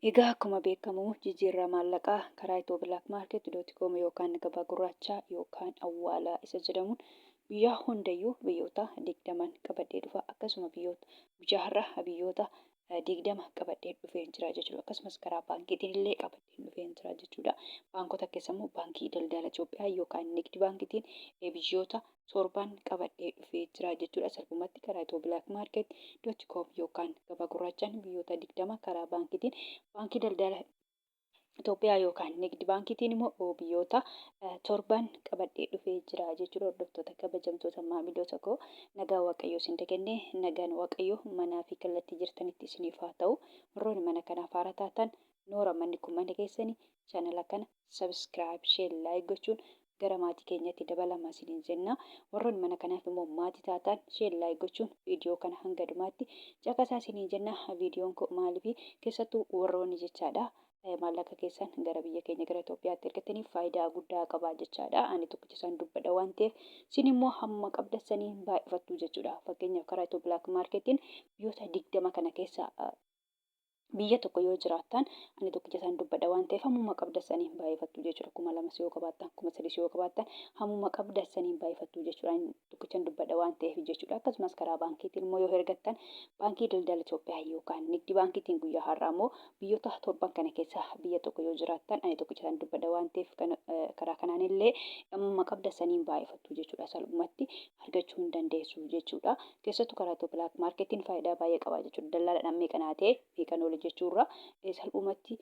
Egaa akkuma beekamu jijjiirraa maallaqaa karaa ethioblakmarket.com yookaan gabaa gurraachaa yookaan awwaalaa isa jedhamuun guyyaa hundayyuu biyyoota 20n qabadhee dhufa. Akkasuma biyyoota guyyaa har'a biyyoota 20 qabadhee dhufee jira jechuudha. Akkasumas karaa baankiitiin illee qabadhee dhufee jira jechuudha. Baankota keessa immoo Baankii Daldala Itoophiyaa yookaan Nigdi Baankiitiin biyyoota torban qabadhee dhufee jira jechuudha. Salphumatti karaa ethioblakmarket.com yookaan gabaa gurraachaan biyyoota 20 karaa baankiitiin, Baankii Daldala Itoophiyaa yookaan Nigdi Baankiitiin immoo biyyoota torban qabadhee dhufee jira jechuudha. Hordoftoota kabajamtoota maamiloota koo, nagaa Waaqayyoo isin dagannee, nagaan Waaqayyoo manaa fi kallattii jirtanitti isiniif haa ta'u. Warroonni mana kanaaf haaraa taatan, noora, manni kun mana keessanii, chaanala kana subscribe, share, like gochuun gara maatii keenyatti dabalamaa isiniin jenna. Warroonni mana kanaaf immoo maatii taatan, share, like gochuun viidiyoo kana hanga dhumaatti caqasaa isiniin jenna. Viidiyoon koo maaliif keessattuu warroonni jechaadha maallaqa keessan gara biyya keenya gara Itoophiyaatti ergataniif faayidaa guddaa qaba jechaadha. Ani tokkicha isaan dubbadha waan ta'eef, isin immoo hamma qabda sanii baay'ifattu jechuudha. Fakkeenyaaf karaa Itiyoo Black Marketiin biyyoota 20 kana keessa biyya tokko yoo jiraattan, ani tokkicha isaan dubbadha waan ta'eef, hammuma qabda saniin baay'ifattu jechuudha. 2000s yoo qabaattan, 3000s yoo qabaattan, hammuma qabda saniin baay'ifattu jechuudha. Ani tokkichan dubbadha waan ta'eef jechuudha. Akkasumas karaa baankiitiin immoo yoo ergattan, Baankii Daldala Itoophiyaa yookaan Nigdi Baankiitiin guyyaa har'aa immoo biyyoota torban kana keessa biyya tokko yoo jiraattan, ani tokkicha isaan dubbadha waan ta'eef, karaa kanaan illee hammuma qabda saniin baay'ifattu jechuudha. Salphumatti argachuu hin dandeessu jechuudha. Keessattuu karaa Itiyoo Black Marketiin faayidaa baay'ee qaba jechuudha. Dallaalaadhaan meeqa naa ta'e, meeqan oole jechuurra salphumatti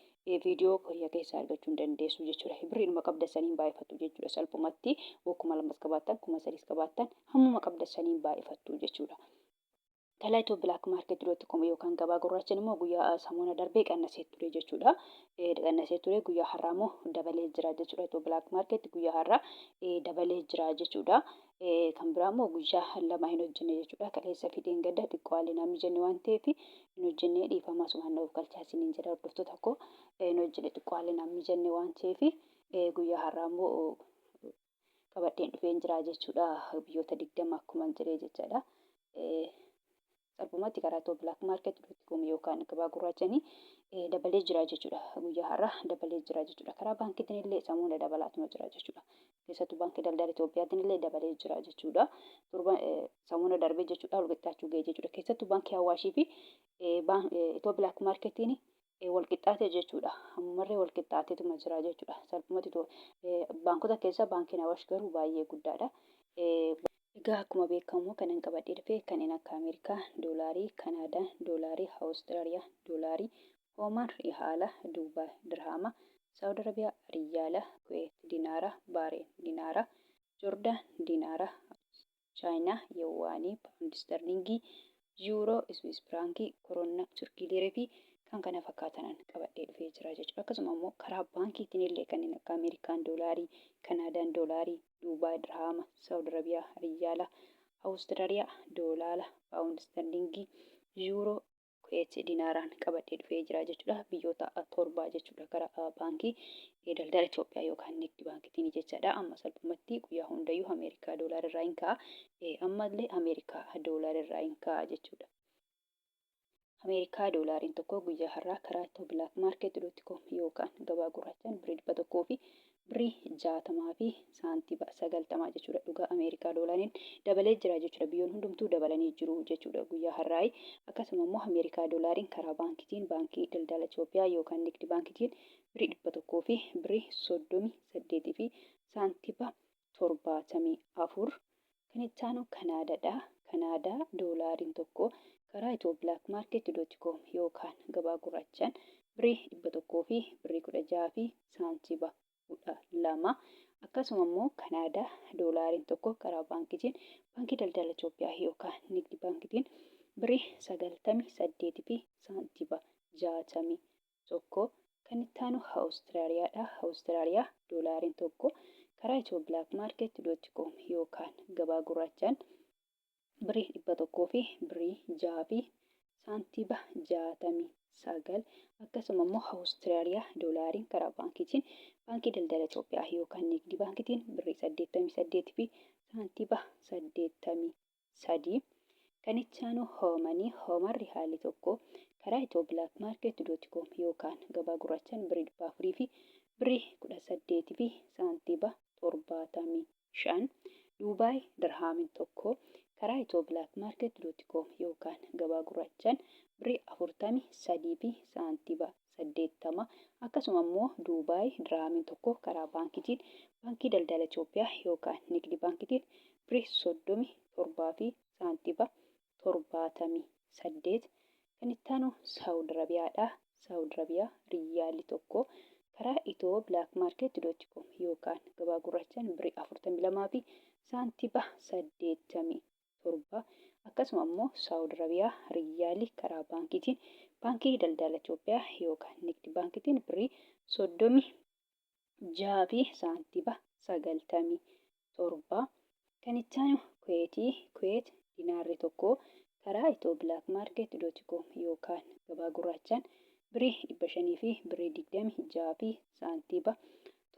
viidiyoo kiyya keessaa argachuu hin dandeessu jechuudha. Birriidhuma qabda saniin baay'ifattu jechuudha. Salphumatti yoo 2000s qabaattan, 3000s qabaattan, hammuma qabda saniin baay'ifattu jechuudha. Kalaa Itiyoo Black Market dot com yookaan gabaa gurraachaan immoo guyyaa samoona darbee qannasee ture jechuudha. Qannasee ture, guyyaa har'aa immoo dabalee jira jechuudha. Itiyoo Black Market guyyaa har'aa dabalee jira jechuudha. Kan biraa immoo guyyaa 2 hin hojjenne jechuudha. Kaleessa fi dheengadda xiqqoo haalli naan mijanne waan ta'eef hin hojjenne, dhiifama asumaan na of galchaa isiniin jedha, hordoftoota koo. Hin hojjenne, xiqqoo haalli naan mijanne waan ta'eef. Guyyaa har'aa immoo qabadheen dhufeen jira jechuudha. Biyyoota 20 akkuma jedhee jechaadha. Salphumatti karaa Itiyoo Black Market dot com yookaan gabaa gurraachanii dabalee jira jechuudha. Guyyaa har'aa dabalee jira jechuudha. Karaa baankiitiin illee samuuna dabalaatuma jira jechuudha. Keessattuu Baankii Daldala Itoophiyaatiin illee dabalee jira jechuudha. Torba samuuna darbee jechuudha, wal qixxaachuu ga'e jechuudha. Keessattuu Baankii Hawaashii fi Itiyoo Black Marketiin wal qixxaate jechuudha. Ammumarree wal qixxaateetuma jira jechuudha. Salphumatti baankota keessaa Baankiin Awaash garuu baay'ee guddaadha. Egaa akkuma beekamu kanan qabadhee dhufe kanneen akka Ameerikaa doolaarii, Kanaadaa doolaarii, Awustiraaliyaa doolaarii, Oomaan riyaala, Duubaay dirhaama, Saawud Arabiyaa riyaala, Kuweet dinaara, Baareen dinaara, Joordaan dinaara, Chaayinaa Yawwaanii, Paawundi Isterliingii, Yuuroo, Iswiis Firaankii, Koronna, Turkii Liiree fi kan kana fakkaatanan qabadhee dhufee jira jechuudha. Akkasuma immoo karaa baankiitiin illee kanneen akka Ameerikaan doolaarii, Kanaadaan doolaarii, Duubaay Dirhaama, Saawud Arabiyaa Riyaala, Awustiraaliyaa doolaala, Paawundi Isterliingii, Yuuroo, Kuweet dinaaraan qabadhee dhufee jira jechuudha. Biyyoota torbaa jechuudha karaa Baankii Daldala Itoophiyaa yookaan Nigdi Baankiitiin jechaadha. Amma salphumatti guyyaa hundayyuu Ameerikaa doolaara irraa hin ka'a. Ammallee Ameerikaa doolaara irraa hin ka'a jechuudha. Ameerikaa doolaariin tokko guyyaa har'aa karaa Itiyoo Black Market dot com yookaan gabaa gurraachaan birrii 100 fi birrii 60 fi saantiba 90 jechuudha. Dhugaa Ameerikaa doolaariin dabalee jira jechuudha. Biyyoon hundumtuu dabalanii jiru jechuudha guyyaa har'aayi. Akkasuma immoo Ameerikaa doolaariin karaa baankitiin, Baankii Daldala Itoophiyaa yookaan Nigdi Baankitiin, birrii 100 fi birrii 38 fi saantiba 74. Kan itti aanu Kanaadaadha. Kanaadaa doolaariin tokko karaa Itiyoo Black Market dot com yookaan gabaa gurraachaan birrii 100 fi birrii 16 fi saantiba 12. Akkasuma immoo Kanaadaa doolaariin tokko karaa baankiitiin, Baankii Daldala Itoophiyaa yookaan Nigdi Baankiitiin, birrii 98 fi saantiba 61. Kan itti aanu Awustiraaliyaadha. Awustiraaliyaa doolaariin tokko karaa Itiyoo Black Market dot com yookaan gabaa gurraachaan birrii 100 fi birrii 6 fi saantiba 69. Akkasuma immoo Awustiraaliyaa doolaariin karaa baankiitiin, Baankii Daldala Itoophiyaa yookaan Nigdi Baankiitiin, birrii 88 fi saantiba 83. Kan itti aanu Hoomanii. Hooman rihaalli tokko karaa ethio-blackmarket.com yookaan gabaa gurraachaan birrii 400 fi birrii 18 fi saantiiba 75. Duubaay Dirhaamiin tokko karaa ethio-blackmarket.com yookaan gabaa gurraachaan birrii 43 fi saantiiba 80. Akkasuma immoo Duubaay Dirhaamiin tokko karaa baankiitiin Baankii Daldala Itoophiyaa yookaan Nigdi Baankiitiin birrii 37 fi saantiiba 78. Kan itti aanu Saawud Arabiyaadha. Saawud Arabiyaa Riyyaalli tokko karaa ethio-blackmarket.com yookaan gabaa gurraachaan birrii 42 fi saantiiba 87. Akkasuma immoo Saawud Arabiyaa Riyyaalli karaa baankiitiin Baankii Daldala Itoophiyaa yookaan Nigdi Baankiitiin birrii 36 fi saantiiba 97. Kan itti aanu Kuweetii. Kuweet dinaarri tokko karaa ethio-blackmarket.com yookaan gabaa gurraachaan birrii 500 fi birrii 26 fi saantiiba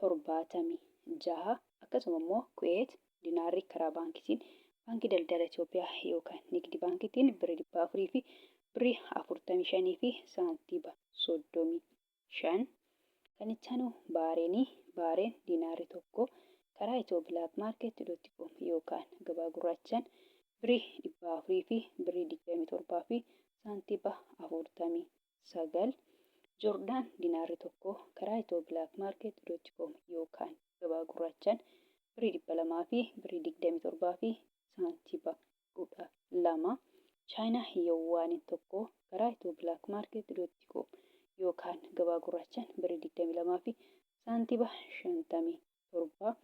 76. Akkasuma immoo Kuweet dinaarri karaa baankiitiin Baankii Daldala Itoophiyaa yookaan Nigdi Baankiitiin birrii 400 fi birrii 45 fi saantiiba 35. Kan itti aanu Baareenii. Baareen dinaarri tokko karaa ethio-blackmarket.com yookaan gabaa gurraachaan birrii 400 fi birrii 27 fi saantiiba 49. Joordaan dinaarri tokko karaa ethio-blackmarket.com yookaan gabaa gurraachaan birrii 200 fi birrii 27 fi saantiiba 12. Chaayinaa Yuwaaniin tokko karaa ethio-blackmarket.com yookaan gabaa gurraachaan birrii 22 fi saantiiba 57.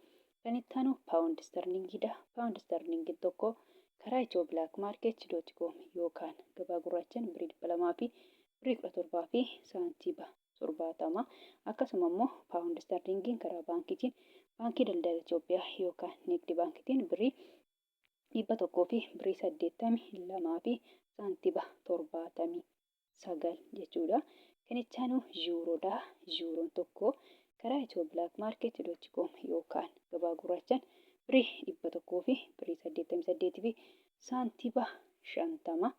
Kan itti aanu Paawundi Isterlingiidha. Paawundi Isterlingiin tokko karaa ethio-blackmarket.com yookaan gabaa gurraachaan birrii 200 fi birrii 17 fi saantiiba 70. Akkasuma immoo Paawundi Isterlingiin karaa baankiitiin Baankii Daldala Itoophiyaa yookaan Nigdi Baankiitiin birrii 100 fi birrii 82 fi saantiba 79 jechuudha. Kan itti aanu yuuroodha. Yuuroon tokko karaa ethio-blackmarket.com yookaan gabaa gurraachaan birrii 100 fi birrii 88 fi saantiba 50.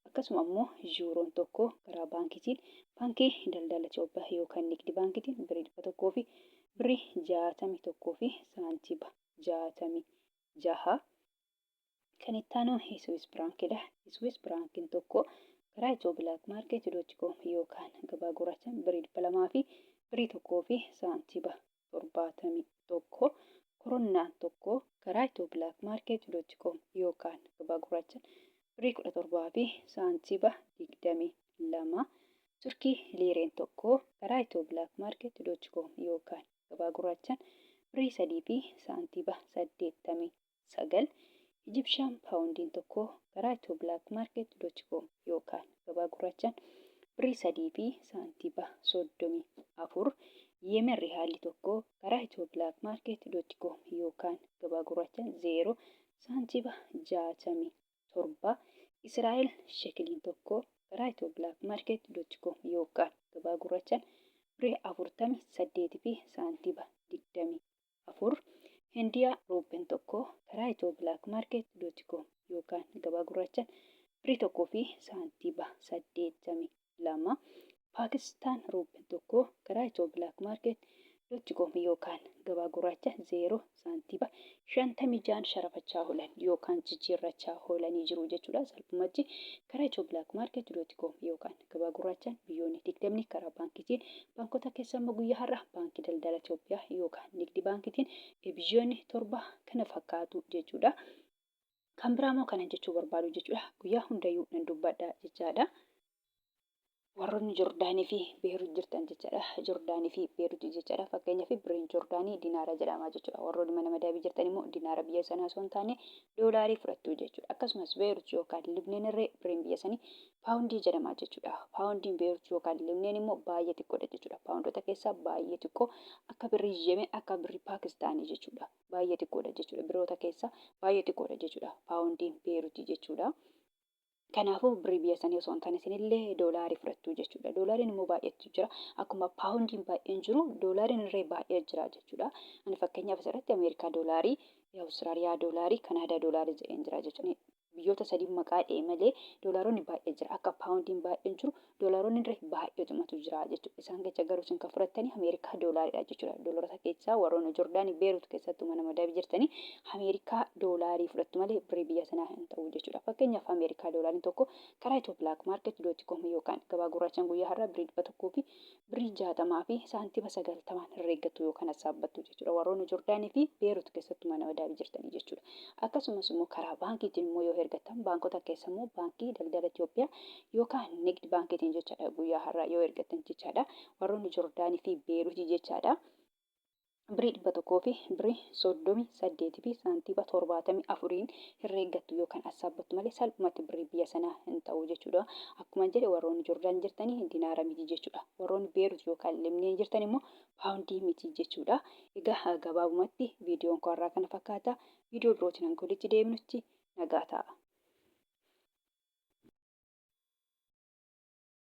Akkasuma immoo yuuroon tokko karaa baankiitiin Baankii Daldala Itoophiyaa yookaan Nigdi Baankiitiin birrii 100 fi birrii 61 fi saantiba 66. Kan itti aanu Swiss Franc dha. Swiss Franc'n tokko karaa ethio-blackmarket.com yookaan gabaa gurraachaan birrii 200 fi birrii 1 fi saantiba 71. Koronnaan tokko karaa ethio-blackmarket.com yookaan gabaa gurraachaan birrii 17 fi saantiba 22. Turkii liireen tokko karaa ethio-blackmarket.com yookaan gabaa gurraachaan birrii 3 fi saantiba 89. Ijibshaan paawundiin tokko karaa ethio-blackmarket.com yookaan gabaa gurraachaan birrii 3 fi saantiba 34. Yemen rihaalli tokko karaa ethio-blackmarket.com yookaan gabaa gurraachaan 0 saantiba 67. Israa'el shekiliin tokko karaa ethio-blackmarket.com yookaan gabaa gurraachaan birrii 48 fi saantiba 24. Hindiyaa ruuppeen tokko karaa ethio-blackmarket.com yookaan gabaa gurraachaan birrii 1 fi saantiba 82. Paakistaan ruuppeen tokko karaa ethio-blackmarket.com yookaan gabaa gurraacha 0 saantiba 56 sharafachaa oolan yookaan jijjiirrachaa oolanii jiru jechuudha. Salphumatti karaa ethio-blackmarket.com yookaan gabaa gurraachaan biyyoonni 20 karaa baankiitiin baankota keessa immoo guyyaa har'a Baankii Daldala Itoophiyaa yookaan Nigdi Baankiitiin biyyoonni 7 kana fakkaatu jechuudha. Kan biraa immoo kanan jechuu barbaadu jechuudha. Guyyaa hundayyuu nan dubbadha jechaadha. Warroonni Jordaanii fi Beerut jirtan jechaadha. Jordaanii fi Beerut jechaadha. Fakkeenyaaf birriin Jordaanii dinaara jedhama jechuudha. Warroonni mana madaabii jirtan immoo dinaara biyya sanaa osoo hin taane doolaarii fudhattu jechuudha. Akkasumas Beerut yookaan Libneen irree birriin biyya sanii paawundii jedhama jechuudha. Paawundiin Beerut yookaan Libneen immoo baay'ee xiqqoodha jechuudha. Paawundota keessaa baay'ee xiqqoo akka birrii Yemen akka birrii Paakistaanii jechuudha. Baay'ee xiqqoodha jechuudha. Birroota keessaa baay'ee xiqqoodha jechuudha. Paawundiin Beeruti jechuudha. Kanaafuu birrii biyya sanii osoo hin taane isinillee doolaarii fudhattu jechuudha. Doolaariin immoo baay'eetu jira. Akkuma paawundiin baay'een jiru doolaariin irree baay'ee jira jechuudha. Ani fakkeenyaaf asirratti Ameerikaa doolaarii, Awustiraaliyaa doolaarii, Kanaadaa doolaarii jedheen jira jechuudha. Biyyoota sadiin maqaa dha'e malee doolaaronni baay'ee jira. Akka paawundiin baay'een jiru doolaaronni irra baay'eetumatu jira jechuudha. Isaan keessa garuu isin kan fudhattanii Ameerikaa doolaaridha jechuudha. Doolaarota keessaa warroonni Jordaanii Beerut keessattuu mana madaabii jirtanii Ameerikaa doolaarii fudhattu malee birrii biyya sanaa hin ta'u jechuudha. Fakkeenyaaf Ameerikaa doolaariin tokko karaa Itiyoo Black Market dot com yookaan gabaa gurraachaan guyyaa har'aa birrii 100 fi birrii 60 fi saantima 90n herreeggattu yookaan hassaabbattu jechuudha. Warroonni Jordaanii fi Beerut keessattuu mana madaabii jirtanii jechuudha. Akkasumas immoo karaa baankiitiin immoo yoo ergattan baankota keessa immoo baankii daldala Itoophiyaa yookaan Nigd baankiitiin jechaadha guyyaa har'aa yoo ergattan jechaadha. Warroonni Jordaanii fi Beeruutii jechaadha. Birii 100 fi birii 38 fi saantiiba 74n herreeggattu yookaan assaabbattu malee salphumatti birrii biyya sanaa hin ta'u jechuudha. Akkuma jedhe warroonni Jordaan jirtanii dinaara miti jechuudha. Warroonni Beerut yookaan Lemneen jirtan immoo paawundii miti jechuudha. Egaa gabaabumatti viidiyoon koo har'aa kana fakkaata. Viidiyoo birootiin hanga walitti deebinutti nagaa ta'a.